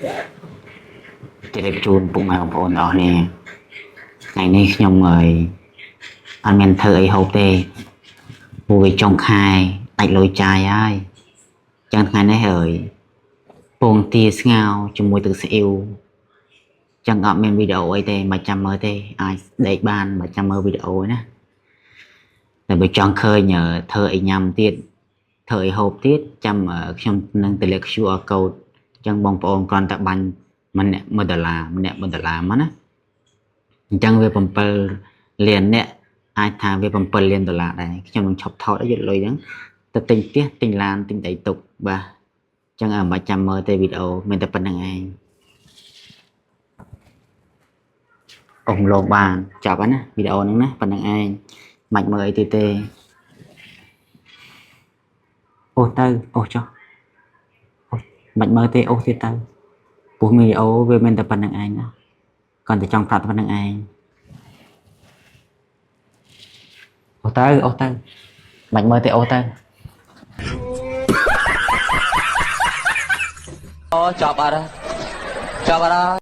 ជម្រាបជូនពុកម៉ែបងប្អូនទាំងអស់គ្នាថ្ងៃនេះខ្ញុំអើយអត់មានធ្វើអីហូបទេព្រោះវាចុងខែដាច់លុយចាយហើយចឹងថ្ងៃនេះអើយពងទាស្ងោរជាមួយទឹកស៊ីអ៊ីវចឹងអត់មានវីដេអូអីទេមិនចាំមើលទេអាចដេកបានមិនចាំមើលវីដេអូណាតែបើចង់ឃើញធ្វើអីញ៉ាំទៀតធ្វើអីហូបទៀតចាំខ្ញុំនឹងទម្លាក់ QR code ចឹងបងប្អូនគ្រាន់តែបាញ់ម្នាក់1ដុល្លារម្នាក់1ដុល្លារមកណាអញ្ចឹងវា7លានអ្នកអាចថាវា7លានដុល្លារដែរខ្ញុំនឹងឈប់ថតឲ្យយកលុយហ្នឹងទៅទិញផ្ទះទិញឡានទិញដីទុកបាទអញ្ចឹងមិនបាច់ចាំមើលទេវីដេអូមានតែប៉ុណ្្នឹងឯងអ៊ំលោកបានចាប់ហើយណាវីដេអូហ្នឹងណាប៉ុណ្្នឹងឯងមិនមើលអីទៀតទេអូសទៅអូសចុះអូសមិនមើលទេអូសទៀតទៅ ពោះវីដេអូវាមានតែប៉ុណ្្នឹងឯងណាគាត់តែចង់ប្រាប់តែប៉ុណ្្នឹងឯងអូសទៅអូសទៅមិនមើលទេអូសទៅ អូចប់អត់ហើយចប់អត់ហើយ។